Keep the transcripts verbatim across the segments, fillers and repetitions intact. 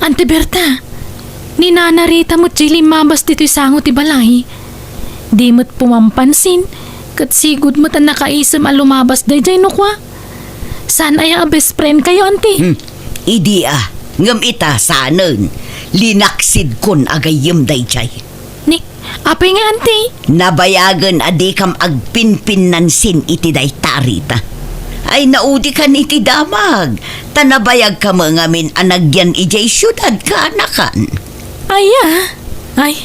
Auntie Berta, ni Nana Rita met diay limmabas ditoy sango ti balay. Di met pumampansin, ket sigud met a nakaisem a lumabas daydiay no kua. Saan aya a best friend kayo, Auntie? Hmm. Idi a, ngem ita saanen, linaksidkon a gayyem daydiay. Ni, apay nga, Auntie? Nabayagen a dikam agpinpinnansin iti dayta a Rita. Ay, naudikan iti damag, ta nabayagka met ngamin a nagyan idiay siudad, kaanakan. Aya? Ay,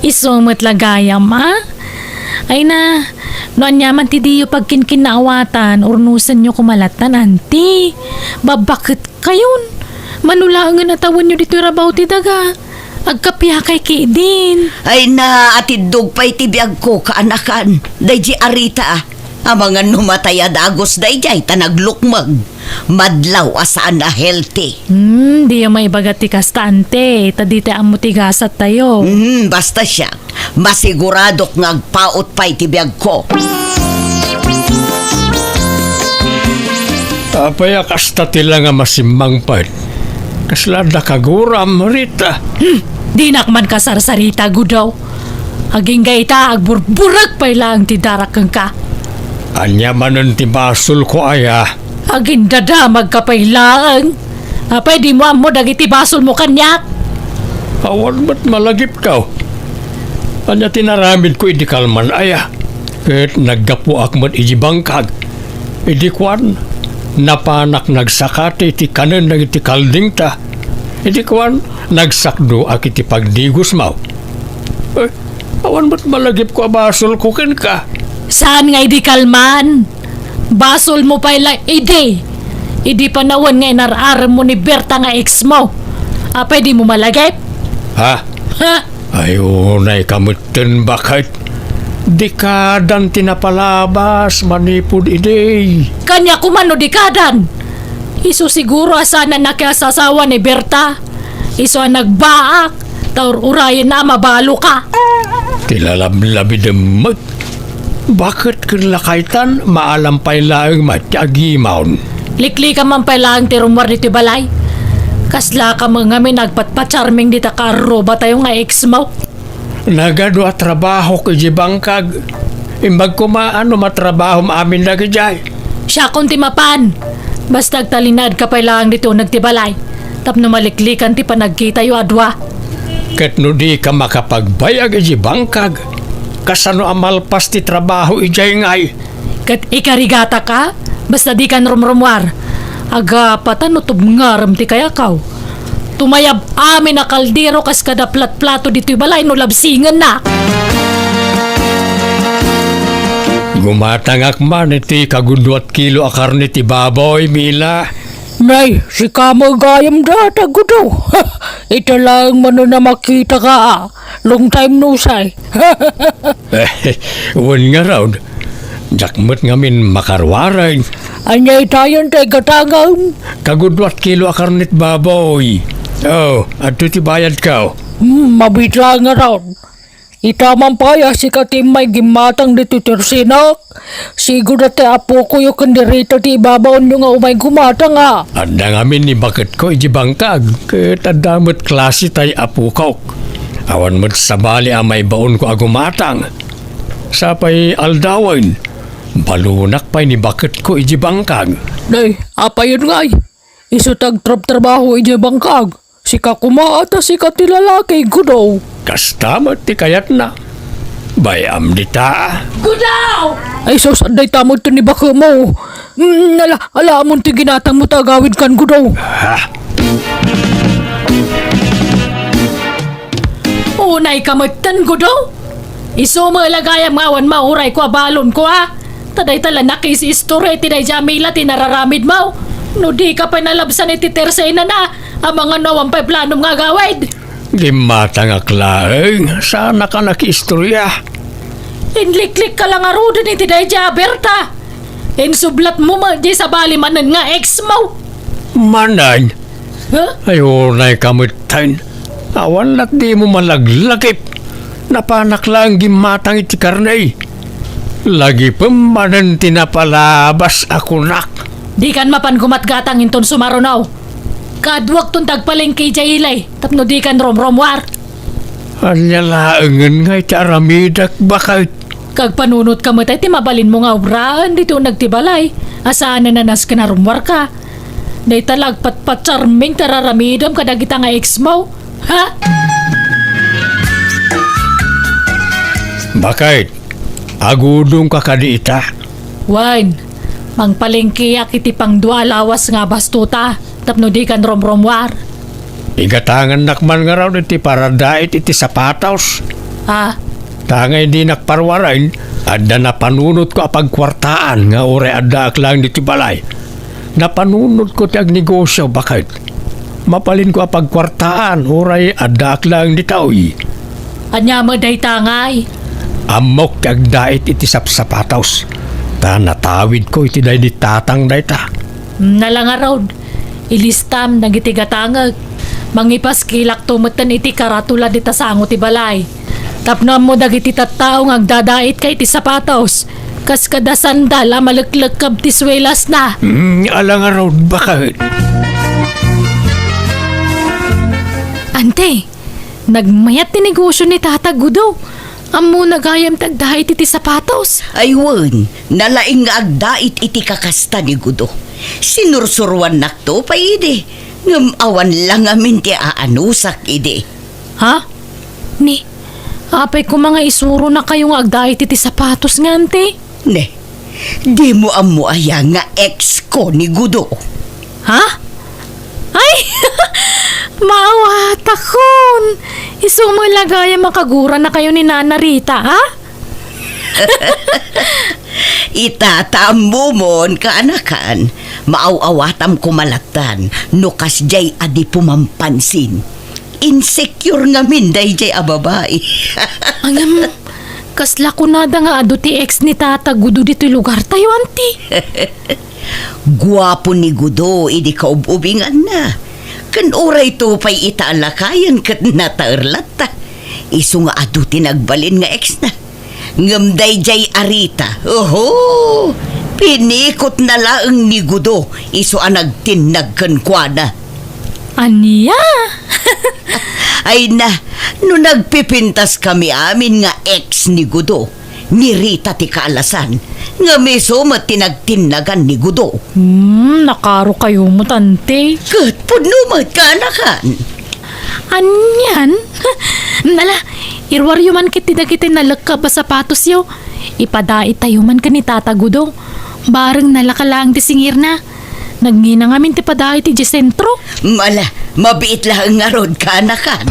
isu met la gayam, a? Ay na, no aniaman ti diyo pagkinkinnaawatan, urnosenyo koma lattan, Auntie. Babbaketkayon. Mano laengen a tawenyo ditoy rabaw ti daga. Agkapiakay ketdin. Ay na, atiddog pay ti biagko, kaanakan. Daydiay a Rita, a. Amangan no matay a dagus daydiay ta naglukmeg. Madlaw a saan a healthy. Hmm, diyo maibaga ti kasta, Auntie, ta dita ammo ti gasat tayo. Hmm, basta siak, masiguradok nga agpaut pay ti biagko. Apay a kasta ti la nga masimmangpet? Kasla adda kaguram, Rita? Hmm, dinak man kasarsarita, Gudaw. Agingga ita, agburburek pay laeng ti darak kenka. Ania manen ti basolko aya? Agindadamagka pay laeng. Apay dimo ammo dagiti basolmo kaniak? Awan met malagipko. Ania ti naramidko idi kalman aya? Ket naggapuak met idi bangkag. Idi kuan, napanak nagsakati ti kanen dagiti kaldingta. Idi kuan, nagsakdoak iti pagdigusmo. Eh, awan met malagipko a basolko kenka. Saan nga idi kalman? Basolmo pay la idi. Idi panawen nga inar-aremmo ni Berta nga exmo. Apay dimo malagip? Ha? Ha? Ay, unayka metten, baket. Dikadan ti napalabas manipud idi. Kaniak koma no dikadan. Isu siguro a saan a nakiasasawa ni Berta. Isu a nagbaak, ta ur-urayenna a mabaloka. Ti lalablabidem met. Baket ken lakaytan, maalam pay laeng met ti agimon. Liklikam man pay laeng ti rummuar ditoy balay. Kaslaka met ngamin agpatpacharming dita kaarrubatayo nga exmo. Nagadu a trabahok idiay bangkag. Imbag koma no matrabahom amin dagidiay. Siakon ti mapan. Basta agtalinaedka pay laeng ditoy uneg ti balay tapno maliklikan ti panagkitayo a dua. Ket no dika makapagbayag idiay bangkag, kasano a malpas ti trabaho idiay ngay? Ket ikarigatak a, basta dikan rumrumuar. Agapatan no tubngarem ti kayakaw. Tumayab amin a kaldero kas kada platplato ditoy balay no labsingennak. Gumatangak man iti kagudua ti kilo a karne ti baboy, Mila. Nay, sika met gayam dayta, Gudaw. Ita laeng manen a makitaka, a. Long time no see. Wen ngarud, diak met ngamin makaruaren. Ania itayen ti igatangam? Kagudua ti kilo a karne ti baboy. O, adtoy ti bayadko. Hmm, mabiit laeng ngarud. Ita man pay a sika ti immay gimmatang ditoy tersenak. Sigud a ti apokoyo ken ni Rita ti ibabaonyo nga umay gumatang, a. Adda ngamin ni baketko idiay bangkag, ket adda met klase tay apokok. Awan met sabali a maibaonko a gumatang. Sapay aldawen, balonak pay ni baketko idiay bangkag. Nay, apayen ngay? Isu ti agtrabtrabaho idiay bangkag. Sika koma a ta sika ti lalaki, Gudaw. Kasta met ti kayatna. Bay-am dita. Gudaw! Ay sus, adda ita met ti baketmo. Mm, ala, ala, ammom ti ginatangmo ta agawidkan, Gudaw. Ha? Unayka metten, Gudaw. Isu met la gayam nga awan maurayko a balonko, a. Ta dayta la nakisistoria iti daydiay a Mila ti nararamidmo. No dika pay nalabsan iti tersenana, amangan no awan pay planom nga agawid. Gimmatangak laeng, saanak a nakiistoria. Inliklikka la ngaruden iti daydiay a Berta. Insublatmo met diay sabali manen nga exmo. Manen? Ha? Ay, unayka metten. Awan lat dimo malaglagip. Napanak laeng gimmatang iti karne. Lagipem manen ti napalabas a kunak. Dikan mapan gumatgatang inton sumaruno. Kaaduakton ti agpalengke idiay ili tapno dikan rumrummuar. Ania laengen nga iti aramidek, baket? Agpanunotka met iti mabalinmo nga obraen ditoy uneg ti balay a saanen a nasken a rummuarka. Dayta la agpatpatsarming ti ar-aramidem kadagita nga ex mo. Ha? Baket, agudongka kadi ita? Wen, mangpalengkeak iti pangdua a lawas nga abastota tapno dikan rumrummuar. Igatangannak man ngarud iti paradait iti sapatos. Ah. Ta nga idi nakparuaren, adda napanunotko a pagkuartaan nga uray addaak laeng ditoy balay. Napanunotko ti agnegosio, baket. Mabalinko a pagkuartaan uray addaak laeng ditoy. Ania met dayta ngay? Ammok ti agdait iti sapsapatos, ta natawidko iti daydi tatang dayta. Nala ngarud, ilistam dagiti gatangek. Mangipaskilakto metten iti karatula dita sango ti balay. Tapno ammo dagiti tattao nga agdadaitka iti sapatos, kas kada sandal a maleklekkeb ti suelasna. Mm, ala ngarud, baket. Ante, nagmayat ti negosio ni Tata Gudo. Ammona gayam ti agdait iti sapatos. Ay wen, nalaing nga agdait iti kakasta ni Gudo. Sinursuruannakto pay idi, ngem awan la ngamin ti aanusak idi. Ha? Ni, apay koma nga isuronakayo nga agdait iti sapatos nga, ante? Ne, dimo ammo aya nga ex ko ni Gudo? Ha? Ay! Maawatakon! Isu met la gayam a kaguranakayo ni Nana Rita, ha? Ita, ta ammomon, kaanakan, maaw-awatam koma lattan no kasdiay a di pumampansin. Insecure ngamin daydiay a babai. Ngem, kasla kunada nga adu ti ex ni Tata Gudo ditoy lugartayo, anti? Guapo ni Gudo idi kaub-ubinganna. Ken urayto pay ita a lakayen ket nataer latta. Isu nga adu ti nagbalin nga exna. Ngem daydiay a Rita, oho, pinikotna laeng ni Gudo isu a nagtinnag kenkuana. Ania? Ay na, no nagpipintaskami amin nga ex ni Gudo, ni Rita ti kaalasan, ngem isu met ti nagtinnagan ni Gudo. Hmm, nakarokayo met, anti. Ket pudno met, kaanakan. Anian? Ala, iruaryo man ketdi dagiti nalekkeb a sapatosyo. Ipadaitayo man ken ni Tata Gudo. Bareng nalaka laeng ti singirna. Nagngina ngamin ti padaitayo idiay sentro. Ala, mabiit laeng ngarud, kaanakan.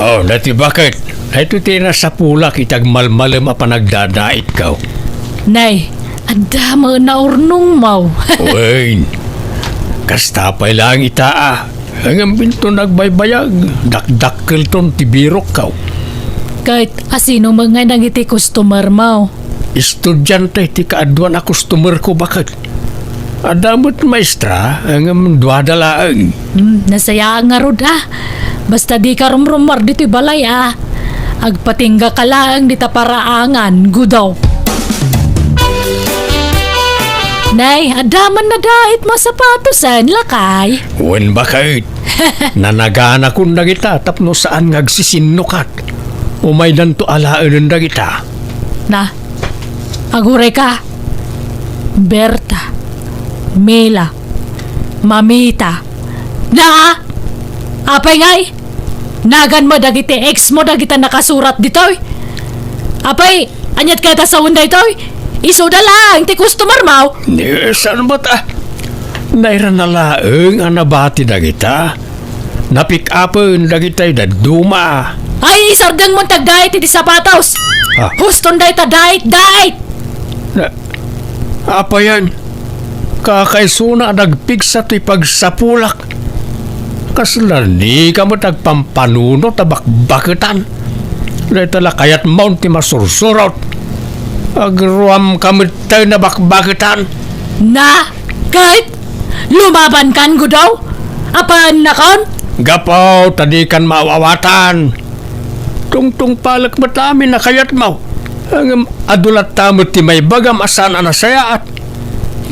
Oh, nati, baket? Daytoy ti nasapulak iti agmalmalem a panagdadaitko. Nay, adda met naurnongmo. Wen, kasta pay laeng ita a. Ngem inton nagbaybayag, dakdakkelton ti birokko. Ket asino met ngay dagiti customermo? Estudiante ti kaaduan a customerko, baket. Adda met maestra, ngem duada laeng. Hmm, nasayaat ngarud a. Basta dika rumrummuar ditoy balay a. Agpatinggaka laeng dita paraangan, Gudo. Nay, adda man nadaitmo a sapatosen, lakay. Wen, baket. Nanaganakon dagita tapno saan nga agsisinnukat. Umaydanto alaenen dagita. Na, agurayka. Berta, Mila, Mamita. Na! Apay ngay? Naganmo dagiti ex mo dagita nakasurat ditoy? Apay, aniat kayat a sawen daytoy? Isuda laeng ti customer mo. Ni, saan met a? Nairana laeng a nabati dagita. Napick-upen dagitay dadduma. Ay, isardengmo ti agdait iti sapatos. Ah. Huston dayta dait, dait! Na, apayan? Kakaisuna a nagpigsa ti pagsapulak. Kasla dika met agpampanunot a bakbaketan. Dayta la kayatmon ti masursurot. Agruamka met tay nabakbaketan. Na, ket lumabankan, Gudo? Apaannakon? Gapu ta dikan maaw-awatan. Tungtungpalek met amin a kayatmo. Ngem adu latta met ti maibagam a saan a nasayaat.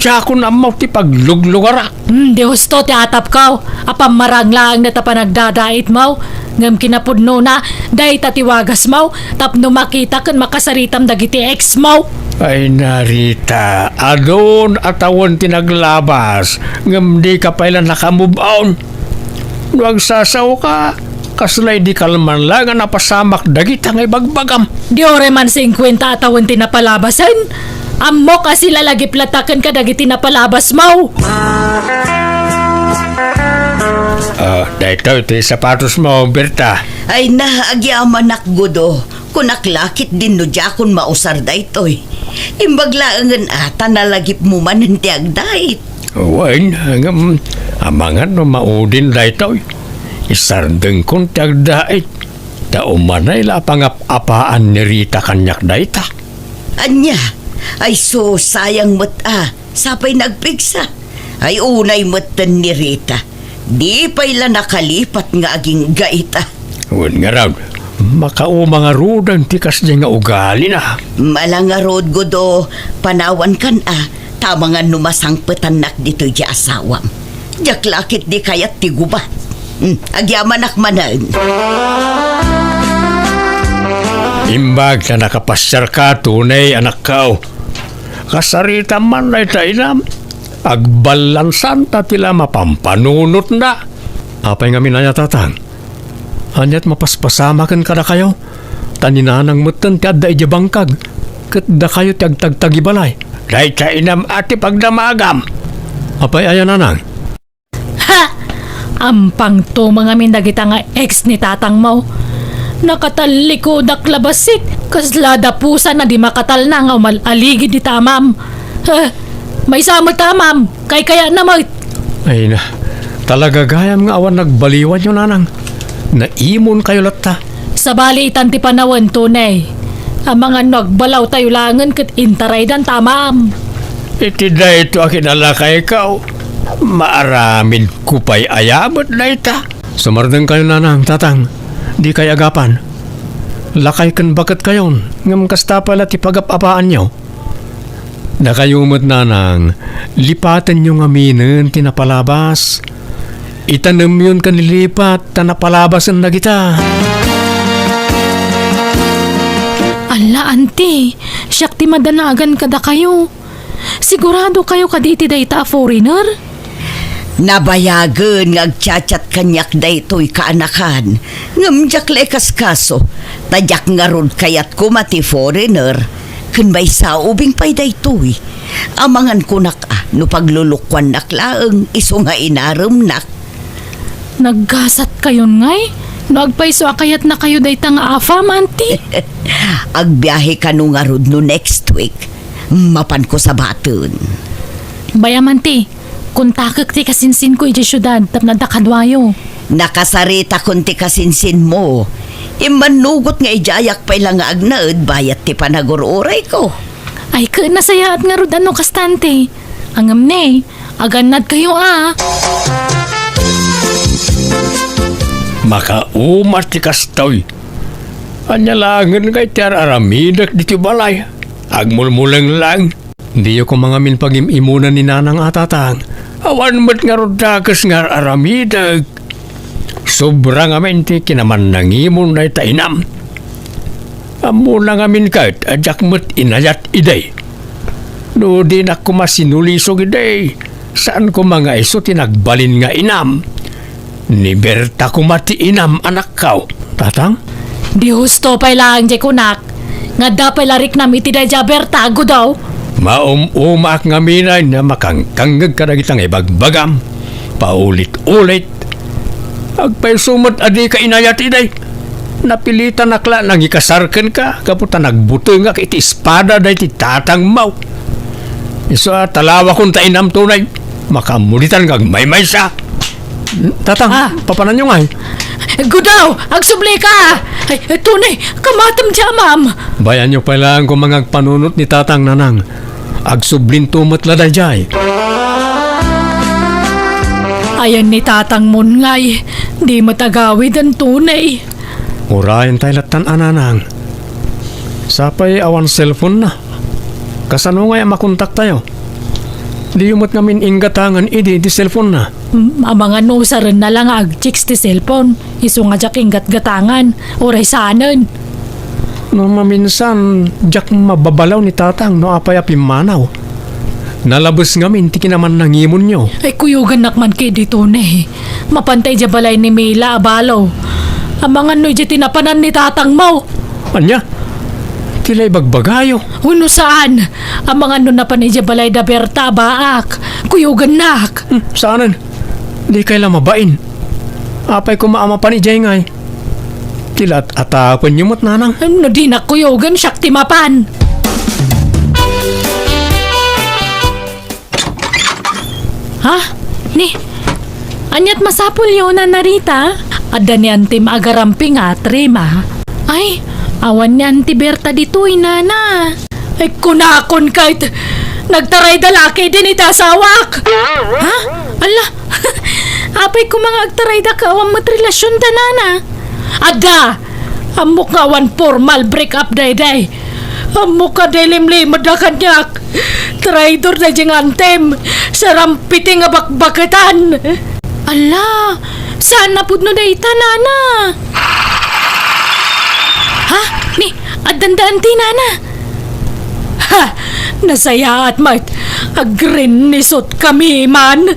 Diakon ammo ti pagluglugarak. Hmm, di husto ti atapko. Apam marang laeng dayta panagdadaitmo. Ngem kinapudnona, dayta ti wagasmo tapno makita ken makasaritam dagiti exmo. Ay, Narita, adun a tawen ti naglabas, ngem dika pay la naka-move on. No agsasaoka, kasla idi kalman la nga napasamak dagita nga ibagbagam. Di uray man singkuenta a tawen ti napalabasen. Ammok a silalagip latta ken kadagiti napalabasmo. Ah, daytoy ti sapatosmo, Berta. Ay na, agyamanak, Gudo. Kunak la ketdin no diakon mausar daytoy. Imbag laengen a ta nalagipmo manen ti agdait. Wen, ngem, amangan no maudin daytoy. Isardengkon ti agdait. Ta umanay la a pangap-apaan ni Rita kaniak dayta. Ania? Ay sus, sayang met a. Sapay nagpigsa. Ay unay metten ni Rita. Di pay la nakalipat nga aginggaita. Wen ngarud, makauma ngaruden ti kasdiay nga ugalina. Mala ngarud, Gudo, panawankan a, ta amangan no masangpetannak ditoy ti asawam. Diak la ketdi kayat ti gubat. Hmm, agyamanak manen. Imbag ta nakapasiarka, Tunay, anakko. Kasaritam man dayta inam. Agballansanta ti la mapampanunotna. Apay ngamin aya, Tatang? Ania't mapaspasamaken kadakayo? Ta ni Nanang metten ti adda idiay bangkag, ket dakayo ti agtagtagibalay. Dayta inam a ti pagdamagam. Apay aya, Nanang? Ha! Ampangto ngamin dagita nga ex ni tatangmo. Nakatallikodakla bassit, kasla dapusan a di makatalna nga umal-aligid iti amam. Ha! Maysa met amam, kaykayatna met. Ay na, talaga gayam nga awan nagbaliwanyo, Nanang. Naimonkayo latta. Sabali itan ti panawen, Tunay. Amangan no agbalawtayo laengen ket intaraydan ta amam. Iti daytoy a kinalakayko, maaramidko pay aya met dayta? Sumardengkayo, Nanang, Tatang, dikay agapan. Lakay ken baketkayon, ngem kasta pay la ti pagap-apaanyo. Dakayo met, Nanang, lipatenyo ngaminen ti napalabas. Itanemyon ken lipat ta napalabasen dagita. Alla, Auntie, siak ti madanagan kadakayo. Siguradokayo kadi iti dayta a foreigner? Nabayagen nga agchat-chat kaniak daytoy kaanakan, ngem diak la ikaskaso, ta diak ngarud kayat koma ti foreigner, ken maysa ubing pay daytoy. Amangan kunak a no paglulukuannak laeng isu nga inaremnak. Naggasatkayon ngay no agpayso a kayatnakayo dayta nga afam, Auntie? Agbiahe kano ngarud no next week. Mapanko sabaten. Bay-am, Auntie, kontakek ti kasinsinko idiay siudad tapno adda kaduayo. Nakasaritakon ti kasinsinmo. Immannugot nga idiayak pay la nga agnaed bayat ti panagur-urayko. Ay, ket nasayaat ngarud a no kasta, Auntie. Ngem ne, agannadkayo a. Makauma ti kastoy. Ania laengen ngay ti ar-aramidek ditoy balay? Agmulmuleng laeng. Diyo koma ngamin pagim-imunan ni Nanang a, Tatang. Awan met ngarud dakes nga ar-aramidek. Sobra ngamin ti kinamannangimon dayta inam. Ammona ngamin ket a diak met inayat idi. No dinak koma sinulisog idi, saan koma nga isu ti nagbalin nga inam. Ni Berta koma ti inam, anakko. Tatang? Di husto pay laeng diay kunak. Nga adda pay la riknam iti daydiay a Berta, Gudo? Maum-umaak ngamin a makangkangngeg kadagita nga ibagbagam. Paulit-ulit. Agpayso met a dika inayat idi. Napilitanak la nangikasar kenka gapu ta nagbutengak iti espada daydi tatangmo. Isu a talawakon ta inam Tunay. Makaammuditan nga agmaymaysa. Tatang, Ah. papananyo ngay? Gudo, agsublika! Ay, Tunay, kamatem ti amam! Bayanyo pay laeng koma nga agpanunot ni Tatang, Nanang. Agsublinto met la daydiay. Ayan ni Tatang Mon ngay, di met agawiden Tunay. Urayen tay lattan a, Nanang. Sapay awan cellphone na. Kasano ngay a makontaktayo? Diyo met ngamin inggatangan idi ti cellphone-na. Mm, amangan no usarenna la nga agchicks ti cellphone. Isu nga diak inggatgatangan. Uray saanen. No maminsan, diak mababalaw ni Tatang no apay a pimmanaw. Nalabes ngamin ti kinamannangimonyo. Ay, kuyogannak man kadi, Tony. Mapanta idiay balay ni Mila a balo. Amangan no idiay ti napanan ni Tatangmo. Ania? Ti la ibagbagayo? Wenno saan? Amangan no napan idiay balay da Berta a baak. Kuyogannak. Hmm, saanen? Dikay la mabain. Apay koma a mapan idiay ngay? Ti la at-atapenyo met, nanang. No dinak kuyogan, siak ti mapan. Ha? Ni, aniat masapulyo, Nana Rita? Adda ni Antim agarampingat, Rema. Ay, awan ni Anti Berta ditoy, Nana. Ay, kunakon kayt, nagtarayda la ketdin iti asawak. Ha? Ala, apay koma nga agtarayda ket awan met relasionda, Nana? Adda! Ammok nga awan formal break up daydiay. Ammok nga limlimedda kaniak. Traidor daydiay nga Antim. Sarampiti nga bakbaketan. Ala, saan a pudno dayta, Nana? Ha? Ni, addanda Anti, Nana? Ha! Nasayaat met. Agrinnisutkami man.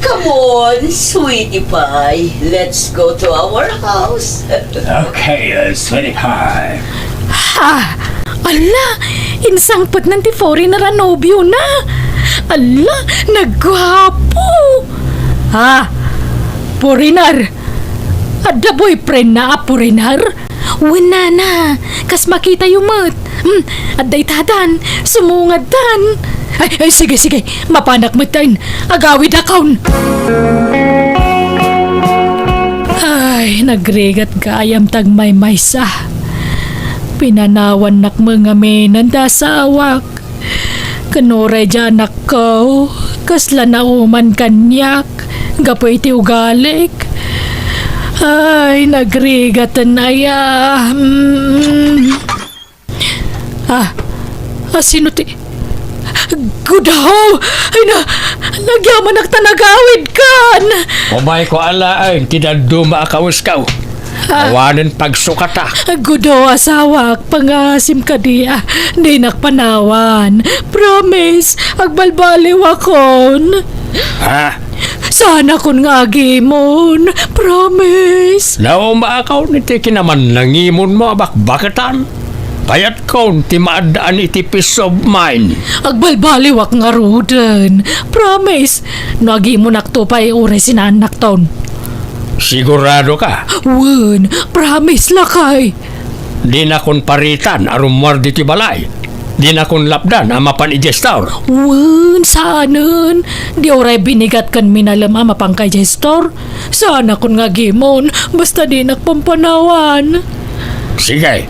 Come on, sweetie pie. Let's go to our house. Okay, uh, sweetie pie. Ha! Ala, insangpetnan ti foreigner a nobiona. Ala, nagguapo. Ha? Foreigner? Adda boyfriendna a foreigner? Wen, Nana, kas makitayo met. Hmm, adda itadan, sumungadtan. Ay, ay, sige, sige, mapanak metten. Agawidakon. Ay, nagrigat gayam ti agmaymaysa. Pinanawannak met ngamin ti asawak. Ken uray diay anakko, kasla nauman kaniak gapu iti ugalik. Ay, nagrigaten aya. Mm. Ah, ah, sino ti, Gudaw! Ay na, nagyamanak ta nagawidkan! Umayko alaen ti dadduma a kawesko. Ah. Awanen pagsukatak. Gudo, asawak, pangasim kadi, ah, dinak panawan. Promise, agbalbaliwakon. Ha? Saanakon nga agimon. Promise. Naumaakon iti kinamannangimonmo a bakbaketan. Kayatkon ti maaddaan iti peace of mind. Agbalbaliwak ngaruden. Promise. No agimonakto pay uray sinaannakton. Sigurado ka? Wen, promise, lakay. Dinakon paritan a rummuar ditoy balay. Dinakon lapdan a mapan idiay store. Wen, saanen. Di uray binigat ken minalem a mapanka idiay store. Saanakon nga agimon, basta dinak pampanawan. Sige,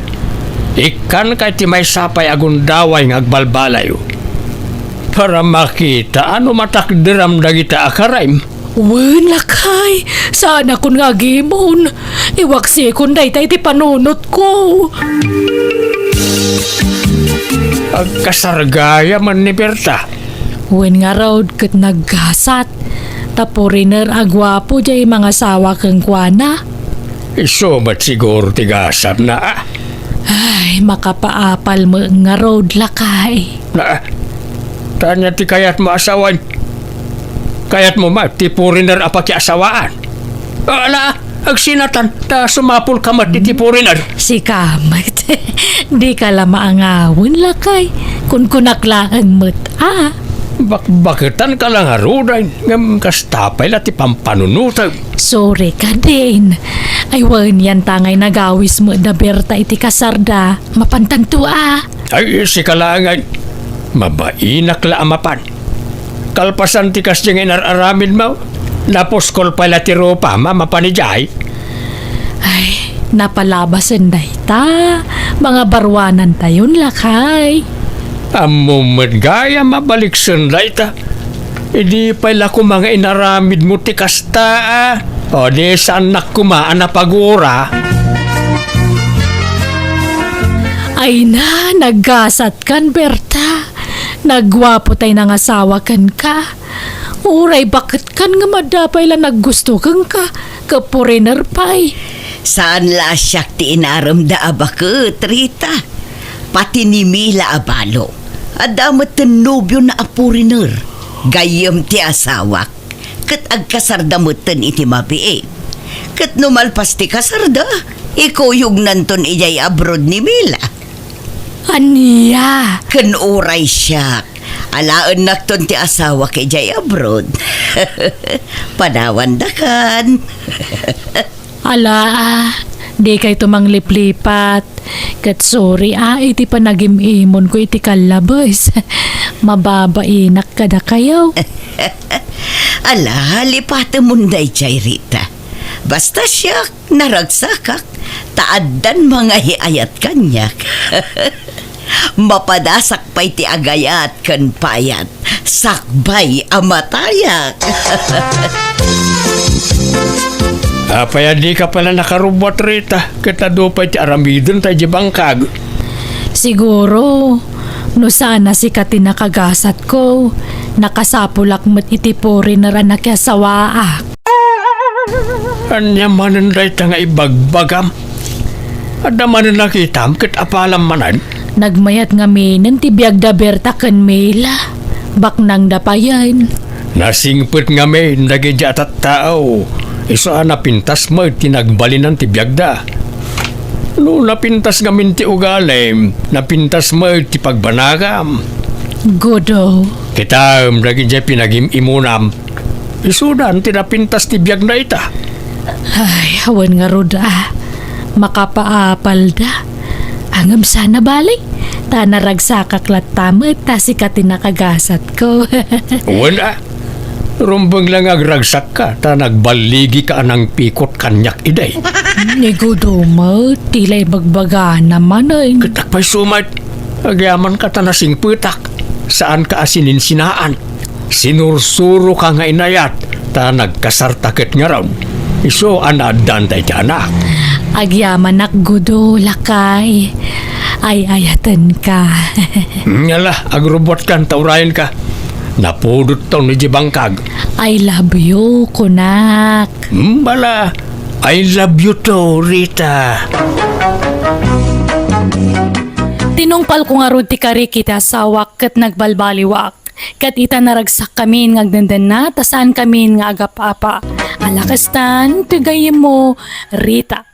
ikkanka iti maysa pay a gundaway nga agbalbaliw. Para makitaam no matakderam dagita a karaem. Wen, lakay, saanakon nga agimon. Iwaksikon dayta iti panunotko. Agkasargayam ni Berta. Wen ngarud ket naggasat. Ta foreigner a guapo diay mangasawa kenkuana. Isu met siguro ti gasatna, a? Ay, makapaapal met ngarud, lakay. Na, ta ania ti kayatmo a sawen? Kayatmo met ti foreigner a pakiasawaan? Ala, agsinatan, ta sumapulka met iti foreigner. Sika met. Dika la maangawen, lakay. Kunkunak laeng met, a. Bakbaketanka la ngaruden, ngem kasta pay la ti pampanunotem. Sorry kadin. Ay, wen, yanta ngay nagawis met da Berta iti kasarda. Mapantanto, a. Ay, sika laengen. Mabainak la a mapan. Kalpasan ti kasdiay nga inar-aramidmo, napuskol pay la ti rupam a mapan idiay. Ay, napalabasen dayta. Mangabaruanantayon, lakay. Ammom met gayam a baliksen dayta. Idi pay la koma nga inaramidmo ti kasta, a. O di saannak koma a napagura. Ay na, naggasatkan, Berta. Nagguapo tay nangasawa kenka. Uray baketkan nga madda pay la naggusto kenka, ket foreigner pay. Saan la a siak ti inaremda a baket, Rita. Pati ni Mila a balo, adda metten nobiona a foreigner. Gayyem ti asawak. Ket agkasarda metten iti mabiit. Ket no malpas ti kasarda, ikuyognanton idiay abroad ni Mila. Ania? Ken uray siak, alaennakton ti asawak idiay abroad. Panawandakan. Ala, ah, dikayto mangliplipat. Ket sorry, ah, iti panagim-imonko iti kallabes. Mababainak kadakayo. Ala, lipatemon daydiay, Rita. Basta siak, naragsakak, ta addan mangaay-ayat kaniak. Mapadasak pay ti agayat ken payat, sakbay a matayak. Apay a dika pay la nakarubbuat, Rita, ket adu pay ti aramidenta idiay bangkag? Siguro, no saan a sika ti nakagasatko, nakasapulak met iti foreigner a nakiasawaak. Ania manen dayta nga ibagbagam? Adda manen nakitam ket apalam manen? Nagmayat ngaminen ti biag da Berta ken Mila. Baknangda payen. Nasingpet ngamin dagiti a tattao. Isu a napintas met ti nagbalinan ti biagda. No napintas ngamin ti ugalim, napintas met ti pagbanagam. Gudo. Kitaem dagiti pinagim-imunam. Isudan ti napintas ti biagna ita. Ay, awan ngarud a. Makapaapalda. Ngem saan a bale. Ta naragsakak latta met ta sika ti nakagasatko. Wen a. Rumbeng la nga agragsakka ta nagballigika a nangpikot kaniak idi. Ni Gudo met, ti la ibagbagana manen. Ket apay isu met, agyamanka ta nasingpetak. Saanka a sininsinaan. Sinursuroka nga inayat, ta nagkasarta ket ngarud. Isu a naaddan dayta anak. Agyamanak, Gudo, lakay. Ay-ayatenka. Ngala, agrubbuatkan ta urayenka. Napudotton idiay bangkag. I love you, kunak. Hmm, bala, I love you too, Rita. Tinungpalko ngarud ti karik iti asawak ket nagbalbaliwak. Ket ita naragsakkamin nga agdendennat, ta saankamin nga agap-apa. Ala kastan, ti gayyemmo, Rita.